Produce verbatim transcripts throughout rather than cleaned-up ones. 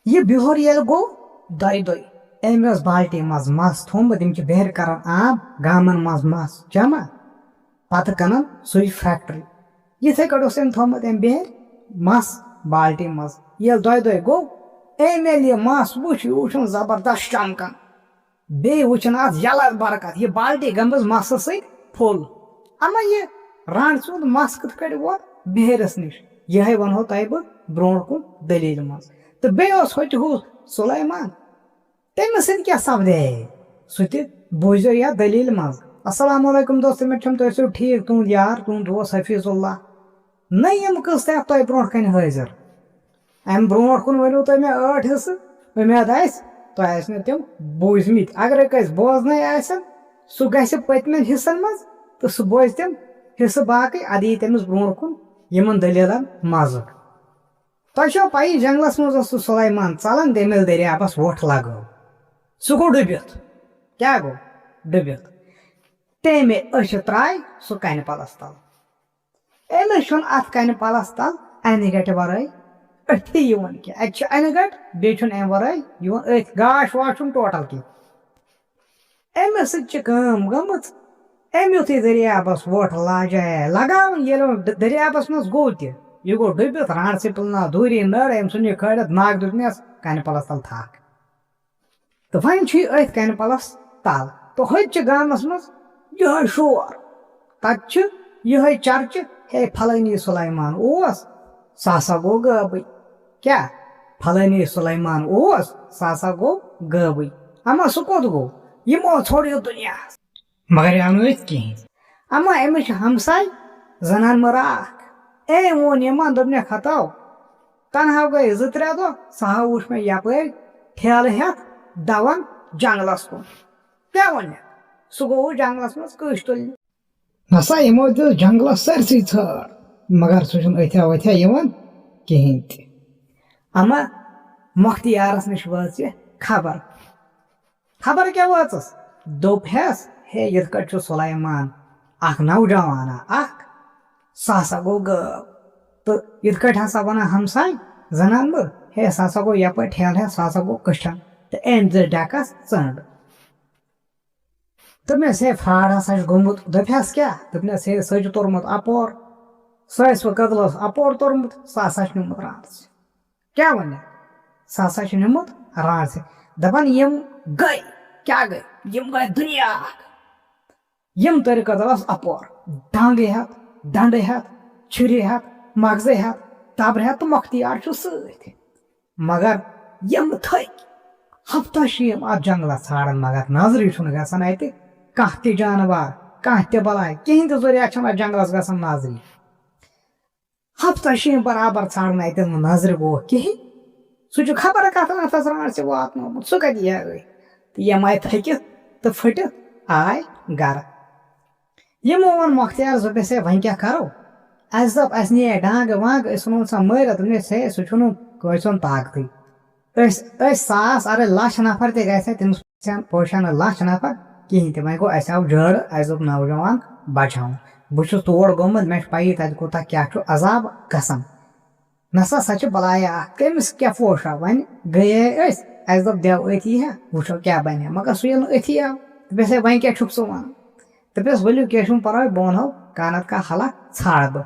یہِ بِہُر ییٚلہِ گوٚو دۄیہِ دۄہہِ، أمۍ ٲس بالٹی منٛز مَس تھوٚومُت، یِم چھِ بِہِرۍ کران عام گامَن منٛز مَس جمع، پَتہٕ کٕنان سُے فیکٹری۔ یِتھَے کٲٹھۍ اوس أمۍ تھوٚومُت أمۍ بِہِرۍ مَس بالٹی منٛز۔ ییٚلہِ دۄیہِ دۄہہِ گوٚو، أمۍ ییٚلہِ یہِ مَس وُچھ، یہِ وُچھُن زبردست چمکان۔ بیٚیہِ وٕچھُن اَتھ یَلہٕ برکت، یہِ بالٹی گٔمٕژ مَسہٕ سۭتۍ پھُل۔ اَما یہِ رانٛڈ ژوٗنٛٹھ مَس کِتھ کٲٹھۍ ووت بِہِرِس نِش؟ یِہوٚے وَنہو تۄہہِ بہٕ برٛونٛٹھ کُن دٔلیٖلہِ منٛز۔ تہٕ بیٚیہِ اوس ہوٚتہِ ہُہ سُلیمان، تٔمِس سۭتۍ کیٛاہ سپدے؟ سُہ تہِ بوٗزیو یَتھ دٔلیٖلہِ منٛز۔ السلام علیکم دوستو، مےٚ چھُم تُہۍ ٲسِو ٹھیٖک، تُہُنٛد یار، تُہُنٛد دوست حفیظ اللہ۔ نٔیِم قٕصہٕ تہِ اَتھ تۄہہِ برٛونٛٹھ کَنہِ حٲضِر۔ اَمہِ برٛونٛٹھ کُن ؤنِو تُہۍ مےٚ ٲٹھ حِصہٕ، اُمید آسہِ تۄہہِ آسہِ نہٕ تِم بوٗزمٕتۍ۔ اگرے کٲنٛسہِ بوزنَے آسن، سُہ گژھِ پٔتمٮ۪ن حِصن منٛز تہٕ سُہ بوزِ تِم حِصہٕ باقٕے، اَدٕ یی تٔمِس برٛونٛٹھ کُن یِمن دٔلیٖلن مَزٕ۔ تۄہہِ چھو پَیی، جنٛگلس منٛز اوس سُہ سُلیمان ژَلان، تٔمۍ ییٚلہِ دٔریابَس وۄٹھ لگٲو، سُہ گوٚو ڈُبِتھ۔ کیٛاہ گوٚو؟ ڈُبِتھ۔ تٔمۍ أچھِ ترٛایہِ سُہ کَنہِ پَلَس تَل۔ أمِس چھُنہٕ اَتھ کَنہِ پَلَس تَل اَنہِ گَٹہِ وَرٲے أتھی یِوان کینٛہہ۔ اَتہِ چھِ اَنہِ گَٹ، بیٚیہِ چھُنہٕ اَمہِ وَرٲے یِوان أتھۍ، گاش واش چھُنہٕ ٹوٹل کینٛہہ۔ أمِس سۭتۍ چھِ کٲم گٔمٕژ، أمۍ یُتھُے دٔریابَس وۄٹھ لاجے لگاوٕنۍ، ییٚلہِ وۄنۍ د-، دٔریابَس منٛز گوٚو تہِ، یہِ گوٚو ڈُبِتھ، رانٛڈ سٕے پِلناو دوٗری نٔر، أمۍ ژھُن یہِ کھٲلِتھ، ناگ دیُتنَس کَنہِ پَلَس تَل تھَکھ۔ تہٕ وۄنۍ چھُ یہِ أتھۍ کَنہِ پَلَس تَل۔ تہٕ ہوٚتہِ چھِ گامَس منٛز یِہوٚے شور، تَتہِ چھِ یِہوٚے چرچہِ، ہے، پھلٲنی سُلیمان اوس، سُہ ہسا گوٚو غٲبٕے۔ کیٛاہ؟ پھلٲنی سُلیمان اوس، سُہ ہسا گوٚو غٲبٕے۔ اما سُہ کوٚت گوٚو؟ یِمو ژھوٚڑ یہِ دُنیا۔ مگر یہِ آو نہٕ أتھۍ کِہیٖنۍ۔ اما أمِس چھِ ہمساے زنان مٔر اکھ۔ أمۍ ووٚن یِمن، دوٚپنَکھ، ہتو، تنہا گٔے زٕ ترٛےٚ دۄہ، سُہ ہا وُچھ مےٚ یپٲرۍ ٹھیلہٕ ہٮ۪تھ دوان جنگلس کُن۔ کیٛاہ ووٚنُکھ؟ سُہ گوٚو جنگلس منٛز کٔش تُلنہِ۔ نسا یِمو دِژ جنگلس سٲرسٕے ژھٲر، مگر سُہ چھُنہٕ أتھیا وتھیا یِوان کِہیٖنۍ تہِ۔ اما مۄختیارس نِش وٲژ یہِ خبر۔ خبر کیٛاہ وٲژٕس؟ دوٚپ ہٮ۪س، ہے، یِتھ کٲٹھۍ چھُ سُلیمان اکھ نوجوانا اکھ، سُہ ہسا گوٚو غٲب۔ تہٕ یِتھ کٲٹھۍ ہسا وَنان ہمساے زنان مٔر، ہے، سُہ ہسا گوٚو یپٲرۍ ٹھیلہٕ ہٮ۪تھ، سُہ ہسا گوٚو کٔچھن۔ تہٕ أمۍ دِژ ڈٮ۪کس ژٔنٛڈ۔ دوٚپنَس، ہے، فراڈ ہسا چھُ گوٚمُت۔ دوٚپہَس، کیٛاہ؟ دوٚپنَس، ہے، سُہ چھُ توٚرمُت اَپور، سُہ آسہِ وۄنۍ کٔدلَس اَپور توٚرمُت، سُہ ہسا چھُ نیوٗمُت رانٛڈَس۔ کیٛاہ وَنہِ؟ سُہ ہسا چھُ نیوٗمُت رانٛڈَس۔ دَپان، یِم گٔے، کیٛاہ گٔے؟ یِم گٔے دُنیا اَکھ۔ یِم تٔرۍ کٔدلَس اَپور، ڈانٛگہٕ ہٮ۪تھ، ڈنٛڈٕ ہٮ۪تھ، چھُرِ ہٮ۪تھ، مغزٕ ہٮ۪تھ، تَبرِ ہٮ۪تھ تہٕ مۄختیار چھُ سۭتۍ۔ مگر یِم تھٔکۍ۔ ہفتہ چھِ یِم اَتھ جنگلَس ژھانٛڈان، مگر نظرِ چھُنہٕ گژھان اَتہِ کانٛہہ تہِ جانوار، کانٛہہ تہِ بلاے، کِہیٖنۍ تہِ ضروٗریات چھَنہٕ اَتھ جنگلَس گژھان نظرِ۔ ہفتہ چھِ یِم برابر ژھانٛڈان، اَتہِ نہٕ نظرِ گوٚو کِہیٖنۍ۔ سُہ چھُ خبر کَتھ نَتَس رانٛڈ سۭتۍ واتنومُت، سُہ کَتہِ یِیہِ أتھۍ؟ تہٕ یِم آیہِ تھٔکِتھ تہٕ پھٔٹِتھ آے گَرٕ۔ یِمو ووٚن مۄختیارَس، دوٚپنَس، ہے، وۄنۍ کیٛاہ کَرو؟ اَسہِ دوٚپ، اَسہِ نِیے ڈانٛگہٕ وانٛگہٕ، أسۍ ژھٕنون سۄ مٲرِتھ۔ دوٚپنَس، ہے، سُہ چھُنہٕ کٲنٛسہِ ہُنٛد طاقتٕے۔ أسۍ، أسۍ ساس، اَگر لَچھ نفر تہِ گژھِ ہا، تٔمِس پوشہِ ہا نہٕ لَچھ نفر کِہیٖنۍ تہِ۔ وۄنۍ گوٚو، اَسہِ آو جٲڑٕ، اَسہِ دوٚپ نوجوان بَچاوُن۔ بہٕ چھُس تور گوٚمُت، مےٚ چھِ پَیی تَتہِ کوٗتاہ کیٛاہ چھُ عذاب گژھان۔ نسا سۄ چھِ بلایا اکھ، کٔمِس کیٛاہ پوشا؟ وۄنۍ گٔیے أسۍ، اَسہِ دوٚپ دٮ۪و أتھی ہا، وٕچھو کیٛاہ بنہِ۔ مگر سُہ ییٚلہِ نہٕ أتھی آو، دوٚپُس، ہے، وۄنۍ کیٛاہ چھُکھ ژٕ وَنان؟ دوٚپُس، ؤلِو، کینٛہہ چھُنہٕ پرواے، بہٕ وَنہو کانٛہہ نتہٕ کانٛہہ حلہ ژھانٛڈٕ بہٕ۔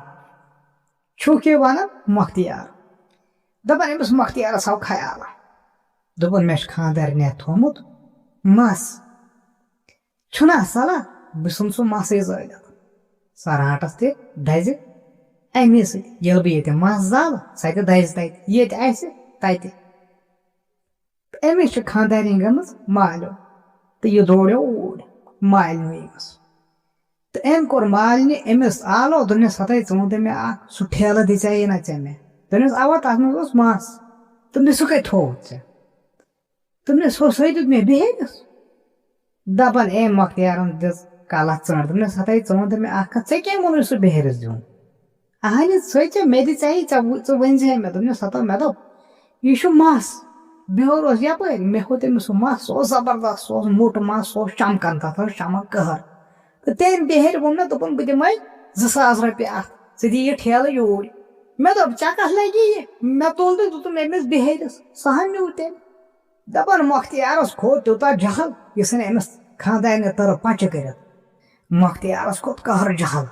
چھُکھ یہِ وَنان مۄختیار؟ دَپان، أمِس مۄختیارَس آو خیال۔ دوٚپُن، مےٚ چھُ خانٛدارنہِ تھوٚومُت مَس۔ چھُنہ صلاح، بہٕ ژھٕنہٕ سُہ مَسٕے زٲلِتھ۔ سۄ رانٛٹَس تہِ دَزِ اَمی سۭتۍ۔ ییٚلہِ بہٕ ییٚتہِ مَس زالہٕ، سۄ تہِ دَزِ تَتہِ۔ ییٚتہِ آسہِ، تَتہِ۔ تہٕ أمِس چھِ خانٛدارِنۍ گٔمٕژ مالیُن۔ تہٕ یہِ دوڑیو اوٗرۍ مالِنہِ أمِس۔ تہٕ أمۍ کوٚر مالِنہِ أمِس آلو، دوٚپنَس، ہَتَے ژٕ وَن تہٕ مےٚ اَکھ، سُہ ٹھیلہٕ دِژے نہ ژےٚ مےٚ؟ دوٚپنَس، اَوا، تَتھ منٛز اوس مَس۔ دوٚپنَس، سُہ کَتہِ تھووُتھ ژےٚ؟ دوٚپنَس، ہُہ سُے دیُت مےٚ بِہٲرِس۔ دَپان، أمۍ مۄختیارَن دِژ کَلَس ژٔنٛڈ۔ دوٚپنَس، ہَتَے ژٕ وَن تہٕ مےٚ اَکھ کَتھ، ژےٚ کیٛاہ ووٚنُے سُہ بِہٲرِس دیُن؟ اَہَنہِ، سُے ژےٚ مےٚ دِژے، ژےٚ وُ-، ژٕ ؤنۍ زِہے مےٚ۔ دوٚپنَس، ہَتو مےٚ دوٚپ، یہِ چھُ مَس۔ بِہور اوس یَپٲرۍ، مےٚ ہوٚت أمِس سُہ مَس، سُہ اوس زبردست، سُہ اوس موٚٹ مَس، سُہ اوس چَمکان، تَتھ ٲس چَمک قٕہَر۔ تہٕ تٔمۍ بِہٲرۍ ووٚن مےٚ، دوٚپُن، بہٕ دِمَے زٕ ساس رۄپیہِ اَتھ، ژٕ دِ یہِ ٹھیلہٕ یوٗرۍ۔ مےٚ دوٚپ، "ژےٚ کَتھ لَگی یہِ؟" مےٚ تُل تہٕ دیُتُم أمِس بِہٲرِس، سۄ ہن نیوٗ تٔمۍ۔ دَپان، مۄختیارَس کھوٚت تیوٗتاہ جہل، یہِ ژھٕنۍ أمِس خانٛدارنہِ تٔرٕپ پَچہِ کٔرِتھ۔ مۄختیارَس کھوٚت قہر جہل،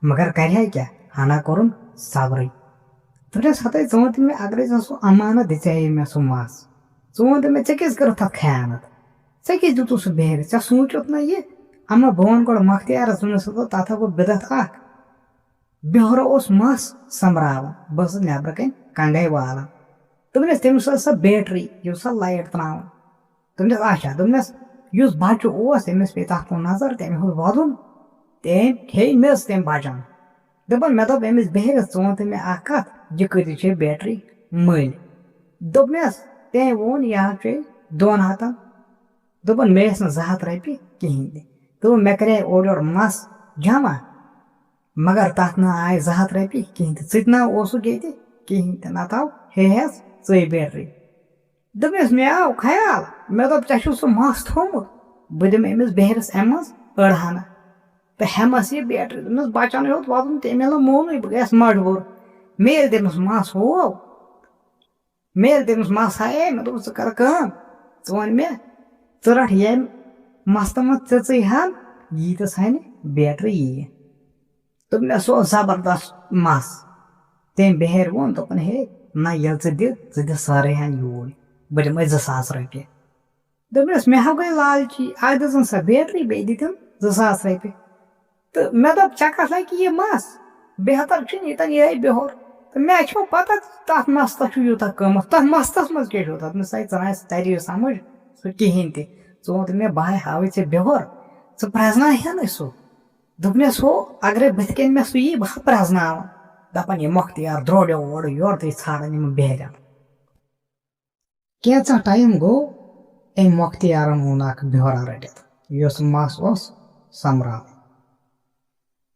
مگر کَرِ ہا کیٛاہ؟ ہنا کوٚرُن صبرٕے۔ دوٚپنَس، "ہَتَے ژٕ وَن تہٕ مےٚ، اگرَے ژےٚ سُہ امانت دِژے مےٚ سُہ مَس، ژٕ وَن تہٕ مےٚ، ژےٚ کیٛازِ کٔرٕتھ تَتھ خیانت؟ ژےٚ کیٛازِ دیُتُتھ سُہ بِہٲرِس؟ ژےٚ سوٗنٛچُتھ نہ یہِ؟ اما بہٕ وَنہٕ گۄڈٕ مۄختیارَس، دوٚپنَس، ہَتو، تَتھ ہا گوٚو بِدعت اَکھ۔" بیٚہرٕ اوس مَس سۄمبراوان، بہٕ ٲسٕس نٮ۪برٕ کَنۍ کَنٛگَے والان۔ دوٚپنَس، "تٔمِس ٲس سۄ بیٹری، یہِ اوس سۄ لایٹ ترٛاوان۔" دوٚپنَس، "اچھا۔" دوٚپنَس، یُس بَچہٕ اوس، أمِس پیٚیہِ تَتھ کُن نظر، تٔمۍ ہیوٚت وَدُن، تٔمۍ کھیٚیہِ میٚژ تٔمۍ بَچَن۔ دوٚپُن، مےٚ دوٚپ أمِس بیٚہرِس، "ژٕ وَن تہٕ مےٚ اَکھ کَتھ، یہِ کۭتِس چھے بیٹری مٔلۍ؟" دوٚپنَس، تٔمۍ ووٚن، "یہِ حظ چھے دۄن ہَتَن۔" دوٚپُن، "مےٚ ٲسۍ نہٕ زٕ ہَتھ رۄپیہِ کِہیٖنۍ تہِ۔" دوٚپُن، "مےٚ کَرے اورٕ یورٕ مَس جمع، مگر تَتھ نہ آے زٕ ہَتھ رۄپیہِ کِہیٖنۍ تہِ۔ ژٕ تہِ نہ اوسُکھ ییٚتہِ کِہیٖنۍ تہِ، نَتہٕ آو ہے ہٮ۪س ژٕے بیٹری۔" دوٚپمَس، مےٚ آو خیال، مےٚ دوٚپ، "ژےٚ چھُ سُہ مَس تھوٚومُت، بہٕ دِمہٕ أمِس بیٚہرِس اَمہِ منٛز أڑ ہَنا تہٕ ہٮ۪مَس یہِ بیٹری۔" دوٚپمَس، بَچَن ہیوٚت وَدُن، تٔمۍ ییٚلہِ نہٕ مونُے، بہٕ گٔیَس مجبوٗر۔ مےٚ ییٚلہِ تٔمِس مَس ہوو، مےٚ ییٚلہِ تٔمِس مَس ہایے، مےٚ دوٚپُس، "ژٕ کَر کٲم، ژٕ وَن مےٚ، ژٕ رَٹھ ییٚمہِ مَستہٕ منٛز ژٕژٕے ہَن، ییٖتِس ہَنہِ بیٹری یِیہِ۔" تہٕ مےٚ سُہ اوس زبردست مَس۔ تٔمۍ بِہٲرۍ ووٚن، دوٚپُن، "ہے، نہ، ییٚلہِ ژٕ دِ، ژٕ دِ سٲرٕے ہَن یوٗرۍ، بہٕ دِمَے زٕ ساس رۄپیہِ۔" دوٚپمَس، مےٚ ہا گٔے لالچی، اَکھ دِژٕن سۄ بیٹری، بیٚیہِ دِتِن زٕ ساس رۄپیہِ۔ تہٕ مےٚ دوٚپ، "ژےٚ کَتھ لَگہِ یہِ مَس؟ بہتر چھُنہٕ ییٚتٮ۪ن یِہوٚے بِہُر۔" تہٕ مےٚ چھُو پَتہ، تَتھ مَستَس چھُ یوٗتاہ قۭمَتھ، تَتھ مَستَس منٛز کیٛاہ چھُ تَتھ؟ مےٚ سَے ژٕ نہ تَری سَمٕجھ سُہ کِہیٖنۍ تہِ۔ ژٕ ووٚن تہٕ مےٚ، بہٕ ہاے ہاوٕے ژےٚ بِہُر، ژٕ پرٛزناوہے نہٕ سُہ۔ دوٚپنَس، ہو، اگرے بٕتھِ کَنۍ مےٚ سُہ یی، بہٕ ہا پرٛزناوَن۔ دَپان، یہِ مۄختیار درٛوڈیو اورٕ یورٕ تہٕ یہِ ژھانٛڈان یِمَن بیرٮ۪ن۔ کینٛژھا ٹایم گوٚو، أمۍ مۄختیارَن اوٚن اَکھ بیورا رٔٹِتھ، یُس مَس اوس سۄمبراوان۔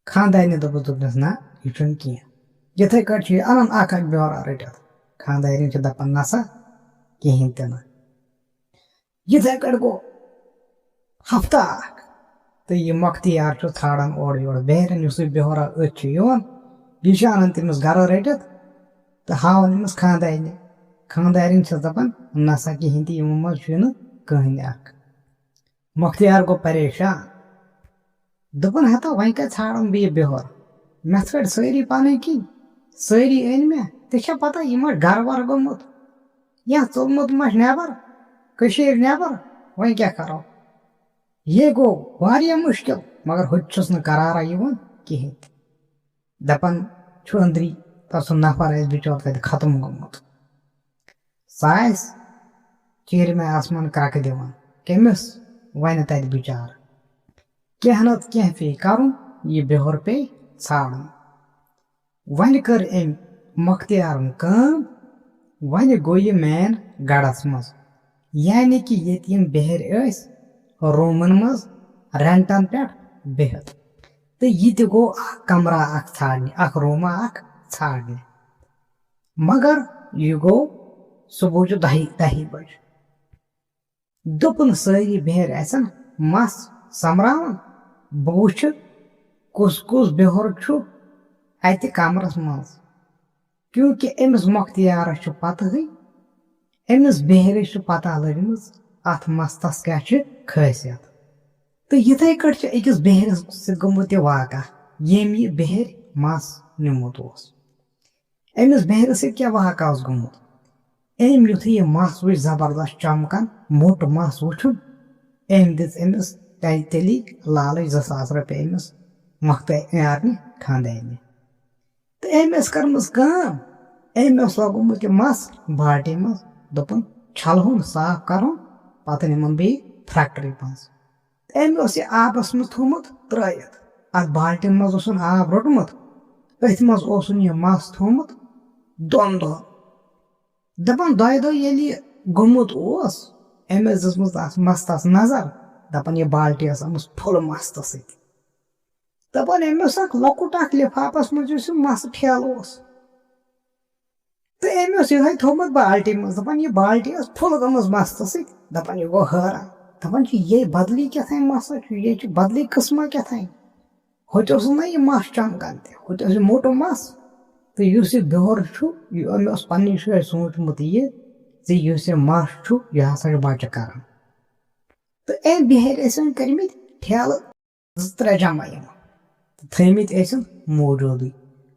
خانٛدارنہِ دوٚپُس، دوٚپنَس، "نہ، یہِ چھُنہٕ کینٛہہ۔" یِتھَے کٲٹھۍ چھُ یہِ اَنان اَکھ اَکھ بیورا رٔٹِتھ۔ خانٛدارِنۍ چھِ دَپان، "نہ سا، کِہیٖنۍ تہِ نہٕ۔" یِتھَے کٲٹھۍ گوٚو ہفتہٕ اَکھ، تہٕ یہِ مۄختیار چھُ ژھانٛڈان اورٕ یورٕ بیرٮ۪ن، یُس یہِ بیورا أتھۍ چھُ یِوان، یہِ چھُ اَنان تٔمِس گَرٕ رٔٹِتھ تہٕ ہاوان أمِس خانٛدارنہِ۔ خانٛدارِنۍ چھَس دَپان، "نہ سا، کِہیٖنۍ تہِ، یِمو منٛز چھُنہٕ کٕہٕنۍ اَکھ۔" مۄختیار گوٚو پریشان۔ دوٚپُن، "ہتا، وۄنۍ کَتہِ ژھانٛڈَن بہٕ یہِ بیٚہوَر؟ مےٚ ژھٲنٛڈۍ سٲری پَنٕنۍ کِنۍ، سٲری أنۍ مےٚ، ژےٚ چھےٚ پَتہ یہِ ما چھُ گَرٕ وَرٕ گوٚمُت؟ یا ژوٚلمُت ما چھُ نٮ۪بَر؟ کٔشیٖرِ نٮ۪بَر؟ وۄنۍ کیٛاہ کَرو؟" یہِ گوٚو واریاہ مُشکِل، مگر ہُہ تہِ چھُس نہٕ قرارا یِوان کِہیٖنۍ تہِ۔ دَپان چھُ أنٛدری، تَس سُہ نفر آسہِ بِچور تَتہِ ختم گوٚمُت۔ سُہ آسہِ چیٖرمہِ آسمان کرٛکہٕ دِوان۔ کٔمِس وَنہِ تَتہِ بِچارٕ؟ کینٛہہ نَتہٕ کینٛہہ پیٚیہِ کَرُن، یہِ بیٚہُر پیٚیہِ ژھانٛڈُن۔ وۄنۍ کٔر أمۍ مۄختیارَن کٲم، وۄنۍ گوٚو یہِ مین گڑھس منٛز، یعنی کہِ ییٚتہِ یِم بیٚہرۍ ٲسۍ روٗمَن منٛز رٮ۪نٹَن پٮ۪ٹھ بِہِتھ۔ تہٕ یہِ تہِ گوٚو اَکھ کمرہ اَکھ ژھانٛڈنہِ، اَکھ روٗمہ اَکھ ژھانٛڈنہِ۔ مگر یہِ گوٚو صُبحٕچہِ دَہہِ، دَہہِ بجہِ۔ دوٚپُن، سٲری بیٚہرۍ اَژَن مَس سۄمبراوَن، بہٕ وٕچھِ کُس کُس بیٚہُر چھُ اَتہِ کمرَس منٛز۔ کیونکہ أمِس مۄختیارَس چھُ پَتہٕے، أمِس بیٚہرِس چھُ پَتہ لٔجمٕژ اَتھ مَستَس کیٛاہ چھِ خٲصیت۔ تہٕ یِتھَے کٲٹھۍ چھِ أکِس بیٚہرِس سۭتۍ گوٚمُت یہِ واقعہ، ییٚمۍ یہِ بیٚہرۍ مَس نیوٗمُت اوس۔ أمِس بیٚہرِس سۭتۍ کیٛاہ واقعہ اوس گوٚمُت؟ أمۍ یُتھُے یہِ مَس وٕچھ زبردست چمکان، موٚٹ مَس وٕچھُن، أمۍ دِژ أمِس تَتہِ تیٚلی لالٕچ زٕ ساس رۄپیہِ أمِس مۄختیارنہِ خانٛدارنہِ۔ تہٕ أمۍ ٲس کٔرمٕژ کٲم، أمۍ اوس لوگمُت یہِ مَس بالٹی منٛز، دوٚپُن، چھَلہون، صاف کَرہون، پَتہٕ نِمَن بہٕ یہِ فیکٹری منٛز۔ تہٕ أمۍ اوس یہِ آبَس منٛز تھوٚومُت ترٛٲیِتھ۔ اَتھ بالٹی منٛز اوسُن آب روٚٹمُت، أتھۍ منٛز اوسُن یہِ مَس تھوٚومُت دۄن دۄہَن۔ دَپان، دۄیہِ دۄہہِ ییٚلہِ یہِ گوٚمُت اوس، أمۍ ٲس دِژمٕژ اَتھ مَستَس نظر، دَپان، یہِ بالٹی ٲس آمٕژ پھُل مَستَس سۭتۍ۔ دَپان، أمۍ اوس اَکھ لۄکُٹ اَکھ لِفافَس منٛز، یُس یہِ مَسہٕ ٹھیلہٕ اوس۔ تہٕ أمۍ اوس یِہوٚے تھوٚومُت بالٹی منٛز، دَپان، یہِ بالٹی ٲس پھُل گٔمٕژ مَستَس سۭتۍ۔ دَپان، یہِ گوٚو حٲران۔ دَپان چھُ، یے بدلی کیٛاہ تام مَسا چھُ، یے چھُ بدلی قٕسمہ کیٛاہ تام۔ ہُتہِ اوس نہٕ یہِ مَس چَمکان تہِ، ہُتہِ اوس یہِ موٚٹ مَس۔ تہٕ یُس یہِ بِہُر چھُ، یہِ، مےٚ اوس پننہِ جایہِ سوٗنٛچمُت یہِ زِ یُس یہِ مَس چھُ، یہِ ہسا چھُ بچہِ کران۔ تہٕ أمۍ بِہٲرۍ ٲسۍ وۄنۍ کٔرمٕتۍ ٹھیلہٕ زٕ ترٛےٚ جمع یِم، تہٕ تھٲومٕتۍ ٲسۍ یِم موٗجوٗدٕے۔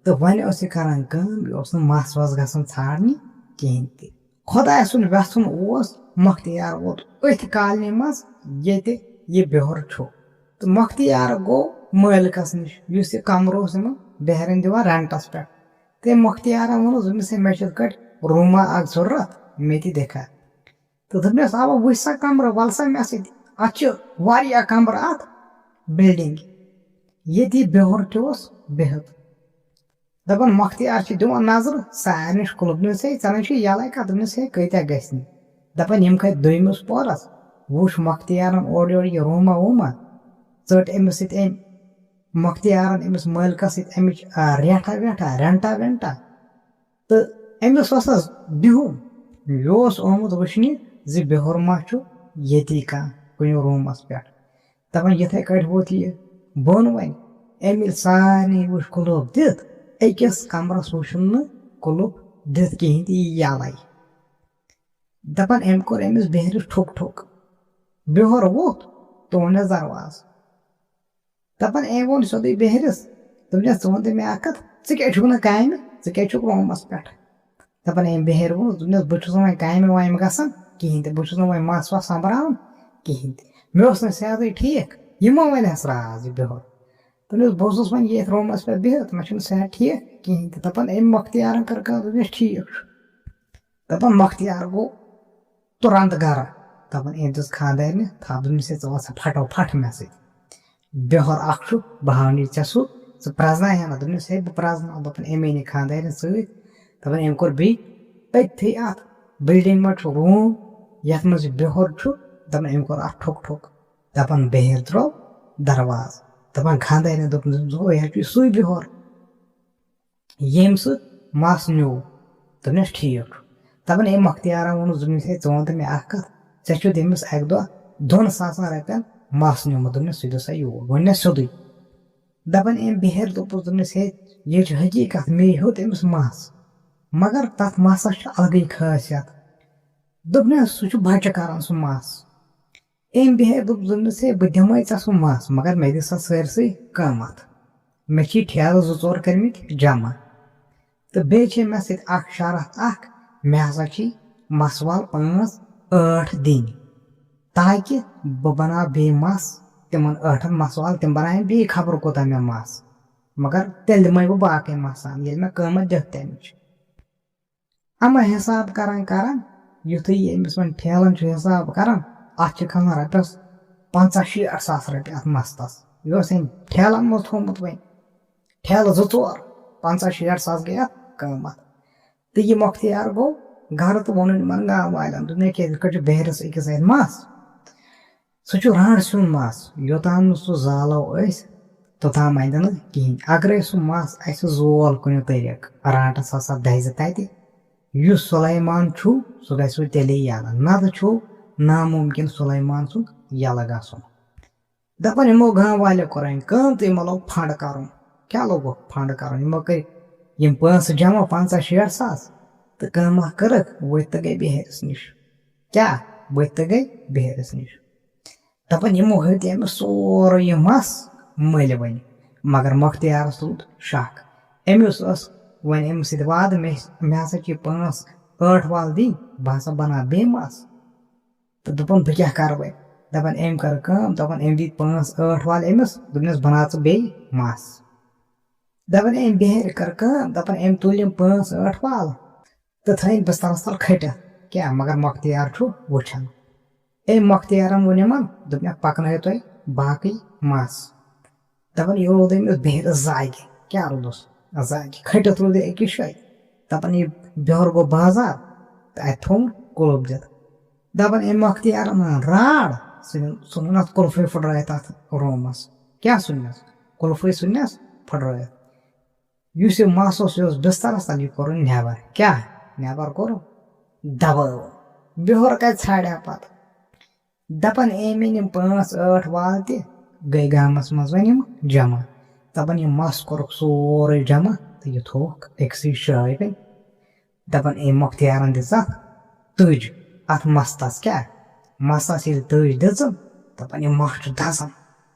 تہٕ وۄنۍ اوس یہِ کران کٲم، یہِ اوس نہٕ مَس وَس گژھان ژھانٛڈنہِ کِہیٖنۍ تہِ۔ خۄداے سُنٛد وٮ۪ژھُن اوس، مۄختیار ووت أتھۍ کالنی منٛز، ییٚتہِ یہِ بِہُر چھُ۔ تہٕ مۄختیار گوٚو مٲلکَس نِش، یُس یہِ کمرٕ اوس یِمن بِہٲرٮ۪ن دِوان رینٹَس پٮ۪ٹھ۔ تٔمۍ مۄختیارَن ووٚنُس، دوٚپنَس، "ہے، مےٚ چھِ یِتھ کٲٹھۍ روٗما اَکھ ضروٗرت، مےٚ تہِ دِکھا؟" تہٕ دوٚپنَس، "اَوا، وٕچھ سا کمرٕ، وَل سا مےٚ سۭتۍ، اَتھ چھِ واریاہ کمرٕ اَتھ بِلڈِنٛگ، ییٚتہِ یہِ بِہُر تہِ اوس بِہِتھ۔" دَپان مۄختیار چھِ دِوان نظرٕ، سارنٕے چھُ کُلُپ، دوٚپنَس، "ہے، ژےٚ نَے چھُے یَلَے کَتھ؟" دوٚپنَس، "ہے، کۭتیٛاہ گژھِ نہٕ؟" دَپان یِم کھٔتۍ دوٚیمِس پورَس، وٕچھ مۄختیارَن اورٕ یورٕ یہِ روٗما ووٗما، ژٔٹ أمِس سۭتۍ أمۍ مۄختیارَن أمِس مٲلکَس سۭتۍ اَمِچ، آ، ریٹھا ویٹھا، رینٹا وینٹا۔ تہٕ أمِس اوس حظ بِہُن، یہِ اوس آمُت وٕچھنہِ زِ بِہُر ما چھُ ییٚتی کانٛہہ کُنہِ روٗمَس پٮ۪ٹھ۔ دَپان یِتھَے کٲٹھۍ ووت یہِ بۄن وۄنۍ۔ أمۍ ییٚلہِ سارنٕے وٕچھ کُلُپ دِتھ، أکِس کمرَس وٕچھُن نہٕ کُلُپ دِتھ کِہیٖنۍ تہِ، یہِ یَلَے۔ دَپان أمۍ کوٚر أمِس بِہرِس ٹھُک ٹھُک۔ بِہُر ووٚتھ، تہٕ ووٚننَس دروازٕ۔ دَپان أمۍ ووٚن سیوٚدُے بِہرِس، دوٚپنَس، "ژٕ وَن تہٕ مےٚ اَکھ کَتھ، ژٕ کیٛازِ چھُکھ نہٕ کامہِ، ژٕ کیٛازِ چھُکھ روٗمَس پٮ۪ٹھ؟" دَپان أمۍ بِہرۍ ووٚنُس، دوٚپنَس، "بہٕ چھُس نہٕ وۄنۍ کامہِ وامہِ گژھان کِہیٖنۍ تہِ، بہٕ چھُس نہٕ وۄنۍ مَس وَس سۄمبراوان کِہیٖنۍ تہِ، مےٚ اوس نہٕ صحتٕے ٹھیٖک، یہِ ما وَنہِ اَسہِ راز یہِ بِہُر؟" دوٚپنَس، "بہٕ اوسُس وۄنۍ ییٚتھۍ روٗمَس پٮ۪ٹھ بِہِتھ، مےٚ چھُنہٕ صحت ٹھیٖک کِہیٖنۍ تہِ۔" دَپان أمۍ مۄختیارَن کٔر کٲم، دوٚپنَس، "ٹھیٖک چھُ۔" دَپان مۄختیار گوٚو تُرنٛت گَرٕ۔ دَپان أمۍ دِژ خانٛدارنہِ تھَپھ، دوٚپنَس، "ہے، ژٕ وَس سا پھَٹو پھَٹھ مےٚ سۭتۍ۔ بِہُر اَکھ چھُ، بہٕ ہاونہٕ ژےٚ سُہ، ژٕ پرٛزناوہے نا؟" دوٚپنَس، "ہے، بہٕ پرٛزناوٕ۔" دَپان أمۍ أنۍ یہِ خانٛدارنہِ سۭتۍ۔ دَپان أمۍ کوٚر بیٚیہِ أتھی اَتھ بِلڈِنٛگ منٛز چھُ روٗم، یَتھ منٛز یہِ بِہُر چھُ۔ دَپان أمۍ کوٚر اَتھ ٹھُک ٹھُک۔ دَپان بِہرۍ ترٛوو دروازٕ۔ دَپان خانٛدارنہِ دوٚپنَس، "ہے، یہِ چھُ سُے بِہُر، ییٚمۍ سُہ مَس نیوٗ۔" دوٚپنَس، "ٹھیٖک چھُ۔" دَپان أمۍ مۄختیارَن ووٚنُس، دوٚپنَس، "ہے، ژٕ وَن تہٕ مےٚ اَکھ کَتھ، ژےٚ چھُتھ أمِس اَکہِ دۄہ دۄن ساسَن رۄپیَن مَس نیوٗمُت؟" دوٚپنَس، "سُہ دِ سا یوٗر، ووٚن مےٚ سیوٚدُے۔" دَپان أمۍ بِہٲرۍ دوٚپُس، دوٚپنَس، "ہے، یہِ چھِ حقیٖقت، مے ہیوٚت أمِس مَس، مگر تَتھ مَسَس چھِ الگٕے خٲصیت۔" دوٚپنَس، "سُہ چھُ بَچہِ کَران سُہ مَس۔" أمۍ بِہٲرۍ دوٚپ، دوٚپنَس، "ہے، بہٕ دِمَے ژےٚ سُہ مَس، مگر مےٚ دِ سا سٲرسٕے قۭمَتھ۔ مےٚ چھِ ٹھیلہٕ زٕ ژور کٔرمٕتۍ جمع۔ تہٕ بیٚیہِ چھِ مےٚ سۭتۍ اَکھ شرط اَکھ، مےٚ ہسا چھِ مَسہٕ وال پانٛژھ ٲٹھ دِنۍ، تاکہِ بہٕ بَناو بیٚیہِ مَس تِمَن ٲٹھَن مَسہٕ وال، تِم بَناون بیٚیہِ خبر کوٗتاہ مےٚ مَس۔ مگر تیٚلہِ دِمَے بہٕ باقٕے مَسان، ییٚلہِ مےٚ قۭمَتھ دِتھ تَمِچ۔" اَما حِساب کَران کَران، یُتھُے یہِ أمِس وۄنۍ ٹھیلَن چھُ حِساب کَران، اَتھ چھِ کھَسان رۄپیَس پنٛژاہ شیٹھ ساس رۄپیہِ اَتھ مَستَس۔ یہِ اوس أمۍ ٹھیلَن منٛز تھوٚومُت وۄنۍ۔ ٹھیلہٕ زٕ ژور، پنٛژاہ شیٹھ ساس گٔے اَتھ قۭمَتھ۔ تہٕ یہِ مۄختیار گوٚو گَرٕ تہٕ ووٚنُن یِمَن گامہٕ والٮ۪ن، دوٚپُن، "ہے، کیٛاہ، یِتھ کٲٹھۍ چھُ بِہٲرِس أکِس اَتھِ مَس؟ سُہ چھُ رانٛڈ سیُن مَس، یوٚتام نہٕ سُہ زالو أسۍ، توٚتام اَندِ نہٕ کِہیٖنۍ۔ اگرے سُہ مَس اَسہِ زول کُنہِ طریٖقہٕ، رانٛٹَس ہسا دَزِ تَتہِ، یُس سُلیمان چھُ، سُہ گژھِ وۄنۍ تیٚلے یَلہٕ، نَتہٕ چھُ نامُمکِن سُلیمان سُنٛد یَلہٕ گژھُن۔" دَپان یِمو گام والیو کوٚر وۄنۍ کٲم تہٕ یِمو لوگ فنڈ کَرُن۔ کیٛاہ لوگُکھ فنڈ کَرُن؟ یِمو کٔرۍ یِم پونٛسہٕ جمع، پنٛژاہ شیٹھ ساس، تہٕ کٲمہ کٔرٕکھ، ؤتھۍ تہٕ گٔے بِہٲرِس نِش۔ کیٛاہ؟ ؤتھۍ تہٕ گٔے بِہٲرِس نِش۔ دَپان یِمو ہیوٚت أمِس سورُے یہِ مَس مٔلۍ وۄنۍ، مگر مۄختیارَس روٗد شَک۔ أمِس ٲس وۄنۍ أمِس سۭتۍ وعدٕ، مےٚ، مےٚ ہسا چھِ پانٛژھ ٲٹھ وال دِنۍ، بہٕ ہسا بَناو بیٚیہِ مَس۔ تہٕ دوٚپُن، "بہٕ کیٛاہ کَرٕ وۄنۍ؟" دَپان أمۍ کٔر کٲم، دَپان أمۍ دِتۍ پانٛژھ ٲٹھ وال أمِس، دوٚپنَس، "بَناو ژٕ بیٚیہِ مَس۔" دَپان أمۍ بِہٲرۍ کٔر کٲم، دَپان أمۍ تُلۍ یِم پانٛژھ ٲٹھ وال تہٕ تھٲوِن بِستَرَس تَل کھٔٹِتھ۔ کیٛاہ، مگر مۄختیار چھُ وٕچھان۔ أمۍ مۄختیارَن ووٚن یِمَن، دوٚپنَکھ، "پَکنٲیِو تُہۍ باقٕے مَس۔" دَپان یہِ روٗد أمِس بِہٲرِس زاگہِ۔ کیٛاہ روٗدُس؟ زاگہِ۔ کھٔٹِتھ روٗد یہِ أکِس جایہِ۔ دَپان یہِ بِہُر گوٚو بازار تہٕ اَتہِ تھوٚوُن کُلُپ دِتھ۔ دَپان أمۍ مۄختیارَن أنۍ راڈ، ژھٕنُن، ژھٕنُن اَتھ کُلفٕے پھٕٹرٲیِتھ اَتھ روٗمَس۔ کیٛاہ ژھُننَس؟ کُلفٕے ژھُننَس پھٕٹرٲیِتھ۔ یُس یہِ مَس اوس، یہِ اوس بِستَرَس تَل، یہِ کوٚرُن نٮ۪بَر۔ کیٛاہ نٮ۪بَر کوٚرُن؟ دَبٲوُن۔ بِہُر کَتہِ ژھانٛڈِ ہا پَتہٕ؟ دَپان أمۍ أنۍ یِم پانٛژھ ٲٹھ وال تہِ، گٔے گامَس منٛز وۄنۍ یِم جمع۔ دَپان یہِ مَس کوٚرُکھ سورُے جمع۔ یہِ تھووُکھ أکسٕے شٲے پٮ۪ٹھ۔ دَپان، أمۍ مۄختیارَن دِژ اَتھ تٔج، اَتھ مَستَس۔ کیٛاہ؟ مَستَس ییٚلہِ تٔج دِژٕن، دَپان، یہِ مَس چھُ دَزان،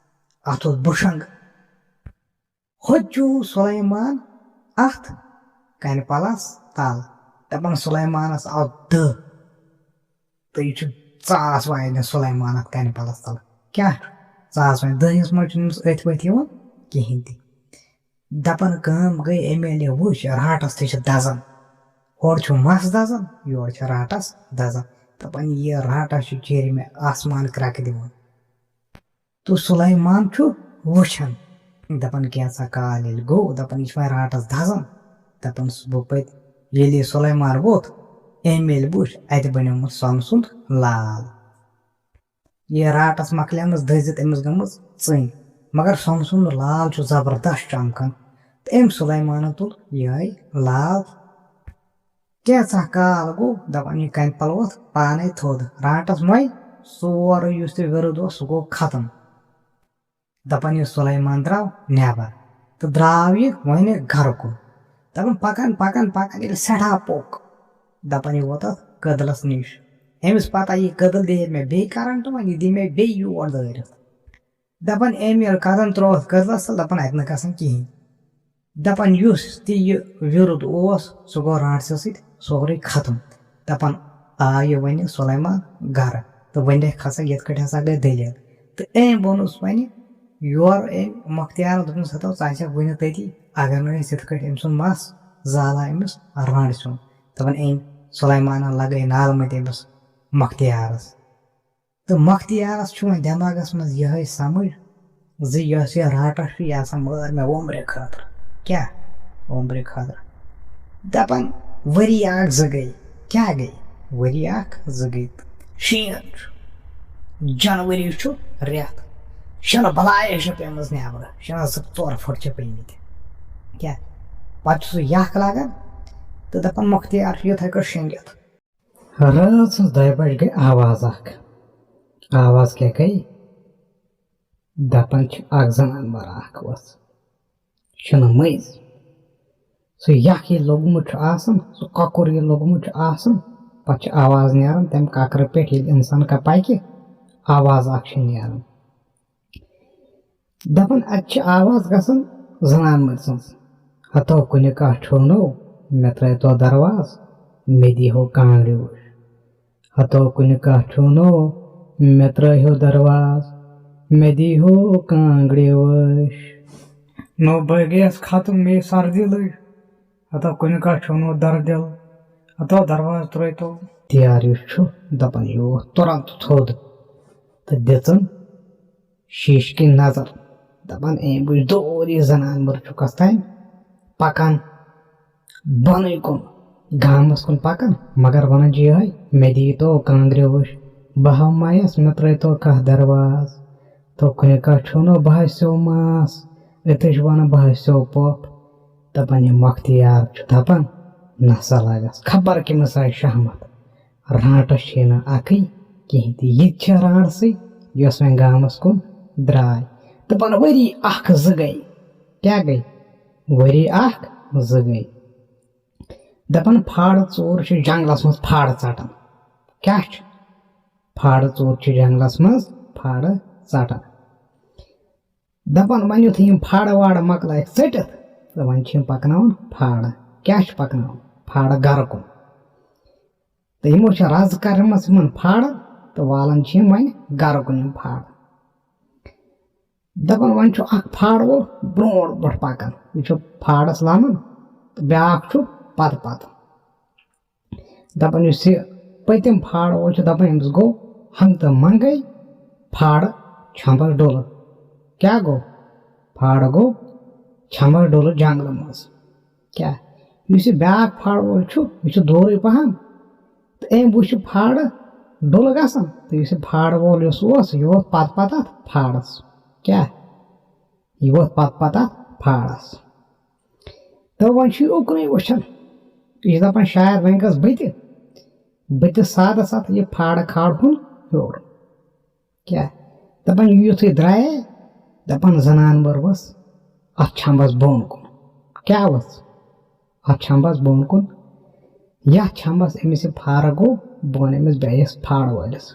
اَتھ اوس بُشنٛگ۔ ہوٚتہِ چوٗ سُلیمان اَتھ کَنہِ پَلَس تَل۔ دَپان، سُلیمانَس آو دٕہ۔ تہٕ یہِ چھُ ژاس واینہِ سُلیمان اَتھ کَنہِ پَلَس تَل۔ کیٛاہ چھُ؟ ژاس واینہِ۔ دٕہِس منٛز چھُنہٕ أمِس أتھۍ پٲٹھۍ یِوان کِہیٖنۍ تہِ۔ دَپان، کٲم گٔے، أمۍ ییٚلہِ وٕچھ، راٹَس تہِ چھِ دَزان۔ ہورٕ چھُ مَس دَزان، یورٕ چھِ راٹَس دَزان۔ دَپان، یہِ راٹَس چھُ چیٚرِ مےٚ آسمان کرٛٮ۪کہٕ دِوان۔ تہٕ سُلیمان چھُ وٕچھان، دَپان، کینٛژھا کال ییٚلہِ گوٚو، دَپان، یہِ چھُ وۄنۍ راٹَس دَزان۔ دَپان، سُہ بہٕ پَتہٕ، ییٚلہِ یہِ سُلیمان ووٚتھ، أمۍ ییٚلہِ وٕچھ، اَتہِ بَنیومُت سۄنہٕ سُنٛد لال۔ یہِ راٹَس مۄکلیمٕژ دٔزِتھ، أمِس گٔمٕژ ژٕنۍ، مگر سۄنہٕ سُنٛد لال چھُ زبردست چمکان۔ تہٕ أمۍ سُلیمانَن تُل یِہوٚے لال۔ کینٛژھا کال گوٚو، دَپان، یہِ کَنہِ پَلوَتھ پانَے تھوٚد۔ راٹَس مۄے سورُے یُس تہِ وِرُد اوس، سُہ گوٚو ختم۔ دَپان، یہِ سُلیمان درٛاو نٮ۪بَر تہٕ درٛاو یہِ وۄنۍ گَرٕ کُن۔ دَپان، پَکان، پَکان، پَکان، ییٚلہِ سٮ۪ٹھاہ پوٚک، دَپان، یہِ ووت اَتھ کٔدلَس نِش۔ أمِس پَتہ، یہِ کٔدٕل دِیہِ مےٚ بیٚیہِ کَرَنٹ، وۄنۍ یہِ دِیہِ مےٚ بیٚیہِ یور دٲرِتھ۔ دَپان، أمۍ ییٚلہِ قدم ترٛووُکھ کٔدلَس تَل، دَپان، اَتہِ نہٕ گژھان کِہیٖنۍ۔ دَپان، یُس تہِ یہِ وِرُد اوس، سُہ گوٚو رانٛٹسہٕ سۭتۍ سورُے ختم۔ دَپان، آو یہِ وۄنۍ سُلیمان گَرٕ تہٕ وۄنۍ کھسا یِتھ کٲٹھۍ ہسا گٔے دٔلیٖل۔ تہٕ أمۍ ووٚنُس وۄنۍ یورٕ أمۍ مۄختیارَن، دوٚپنَس، ہَتو، ژٕ آسٮ۪کھ وٕنہِ تٔتی، اگر نہٕ أسۍ یِتھ کٲٹھۍ أمۍ سُنٛد مَس زالان أمِس رانٛٹسہِ سُنٛد۔ دَپان، أمۍ سُلیمانَن لَگٲے نالہٕ مٔتۍ أمِس مۄختیارَس۔ تہٕ مۄختیارَس چھُ وۄنۍ دٮ۪ماغَس منٛز یِہوٚے سَمٕجھ زِ یۄس یہِ راٹَس چھُ، یہِ ہسا مٲر مےٚ وۄمبرِ خٲطرٕ۔ کیٛاہ؟ وۄمبرِ خٲطرٕ۔ دَپان، ؤری اَکھ زٕ گٔے۔ کیٛاہ گٔے؟ ؤری اَکھ زٕ گٔے۔ شیٖن چھُ، جَنؤری چھُ رٮ۪تھ، شِنہٕ بَلایے چھِ پیٚمٕژ نٮ۪برٕ، شِنَس زٕ ژور فُٹ چھِ پیٚمٕتۍ۔ کیٛاہ؟ پَتہٕ چھُ سُہ یَکھ لاگان تہٕ دَپان، مۄختیار چھُ یِتھَے کٲٹھۍ شیٚنٛگِتھ۔ رٲژ ہٕنٛز دۄیہِ بجہِ گٔے آواز اکھ۔ آواز کیٛاہ گٔے؟ دَپان چھِ، اکھ زنان مٔر اکھ ؤژھ شِنہٕ مٔنٛزۍ۔ سُہ یَکھ ییٚلہِ لوٚگمُت چھُ آسان، سُہ کۄکُر ییٚلہِ لوٚگمُت چھُ آسان، پتہٕ چھِ آواز نیران تَمہِ کۄکرٕ پٮ۪ٹھ، ییٚلہِ اِنسان کانٛہہ پَکہِ، آواز اکھ چھِ نیران۔ دَپان، اَتہِ چھِ آواز گژھان زنان مٔرۍ سٕنٛز۔ ہتو کُنہِ کانٛہہ ٹھوٗنو، مےٚ ترٛٲوتو دروازٕ، مےٚ دیٖہو کانٛگرِ وٕچھ۔ ہتو کُنہِ کانٛہہ ٹھوٗنو، مےٚ ترٛٲوہو دروازٕ، مےٚ دیٖہو کانٛگرِ وٕچھ۔ نو بہٕ گٔیَس ختم، مے سردی لٔج۔ ہتو کُنہِ کانٛہہ ٹھوٗنو دردِل، ہتو دروازٕ ترٛٲوتو۔ تیار یُس چھُ، دَپان، یہِ ووٚتھ تُرنٛت تھوٚد تہٕ دِژٕن شیٖشہٕ کِنۍ نظر، دَپان، أمۍ وٕچھ دوٗر یہِ زنان مٔر چھُ کَس تام پَکان بۄنٕے کُن، گامَس کُن پَکان، مگر وَنان چھِ یِہوٚے، مےٚ دِیٖتو کانٛگرِ وٕچھ، بہٕ ہاو مَیَس، مےٚ ترٛٲیتو کانٛہہ دروازٕ، تو کُنہِ کانٛہہ چھُنو بہٕ ہاسیو ماس، أتھۍ چھِ وَنان بہٕ ہاسیو پۄپھ، دَپان یہِ مۄختیار چھُ دَپان، نہ سا لَگَس، خبر کٔمِس آیہِ شہمَتھ۔ رانٛٹَس چھے نہٕ اَکٕے کِہیٖنۍ تہِ۔ یہِ تہِ چھےٚ رانٛٹسٕے، یۄس وۄنۍ گامَس کُن درٛاے۔ دَپان، ؤری اَکھ زٕ گٔے۔ کیٛاہ گٔے؟ ؤری اَکھ زٕ گٔے۔ دَپان، پھاڑٕ ژوٗر چھِ جنٛگلَس منٛز پھاڑٕ ژَٹان۔ کیٛاہ چھُ؟ پھاڑٕ ژوٗر چھِ جنٛگلَس منٛز پھاڑٕ ژَٹان۔ دَپان، وۄنۍ یُتھُے یِم پھاڑٕ واڑٕ مۄکلایَکھ ژٔٹِتھ، تہٕ وۄنۍ چھِ یِم پَکناوان پھاڑٕ۔ کیٛاہ چھِ پَکناوان؟ پھاڑٕ گَرٕ کُن۔ تہٕ یِمو چھِ رَز کَرٕمٕژ یِمَن پھاڑَن، تہٕ والان چھِ یِم وۄنۍ گَرٕ کُن یِم پھاڑٕ۔ دَپان، وۄنۍ چھُ اَکھ پھاڑٕ وول برونٛٹھ برونٛٹھ پَکان، یہِ چھُ پھاڑَس لَمان تہٕ بیٛاکھ چھُ پَتہٕ پَتہٕ۔ دَپان، یُس یہِ پٔتِم پھاڑ وول چھُ، دَپان، أمِس گوٚو ہنٛگتہٕ منٛگَے پھاڑٕ چھَمبَس ڈُلہٕ۔ کیٛاہ گوٚو؟ پھاڑٕ گوٚو چھَمبَس ڈُلہٕ جنٛگلہٕ منٛز۔ کیٛاہ؟ یُس یہِ بیٛاکھ پھاڑٕ وول چھُ، یہِ چھُ دوٗرٕے پَہَم۔ تہٕ أمۍ وٕچھ یہِ پھاڑٕ ڈُلہٕ گژھان، تہٕ یُس یہِ پھاڑٕ وول یُس اوس، یہِ ووت پَتہٕ پَتہٕ اَتھ پھاڑَس۔ کیٛاہ؟ یہِ ووت پَتہٕ پَتہٕ اَتھ پھاڑَس۔ تہٕ وۄنۍ چھُ یہِ اُکنُے وٕچھان۔ یہِ چھُ دَپان، شاید وۄنۍ گژھٕ بہٕ تہِ، بہٕ تہِ سادَس اَتھ یہِ پھاڑٕ کھالہٕ ہُن ہیوٚر۔ کیٛاہ؟ دَپان، یُتھُے درٛایے، دَپان، زَنان مٔر ؤژھ اَتھ چھَمبَس بۄن کُن۔ کیٛاہ ؤژھ؟ اَتھ چھمبس بۄن کُن۔ یَتھ چھمبس أمِس یہِ پھاڑ گوٚو، بہٕ وَنہٕ أمِس بیٚیِس پھاڑ وٲلِس،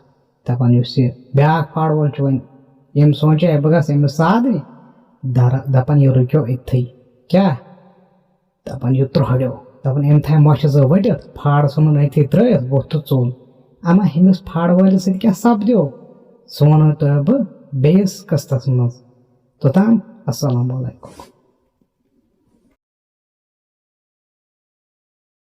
دَپان، یُس یہِ بیٛاکھ پھاڑ وول چھُ وۄنۍ، ییٚمۍ سونٛچے، ہے، بہٕ گژھٕ أمِس سادنہِ، دَر-، دَپان، یہِ رُکیو أتتھٕے۔ کیٛاہ؟ دَپان، یہِ ترٛوہڑیو۔ دَپان، أمۍ تھایہِ مۄچھِ زٕ ؤٹِتھ، پھاڑ ژھُنُن أتھی ترٛٲیِتھ، ووٚتھ تہٕ ژوٚل۔ اما ہُمِس پھاڑ وٲلِس سۭتۍ کیٛاہ سپدیو، سُہ وَنو تۄہہِ بہٕ بیٚیِس قٕسطس منٛز۔ توٚتام السلام علیکم۔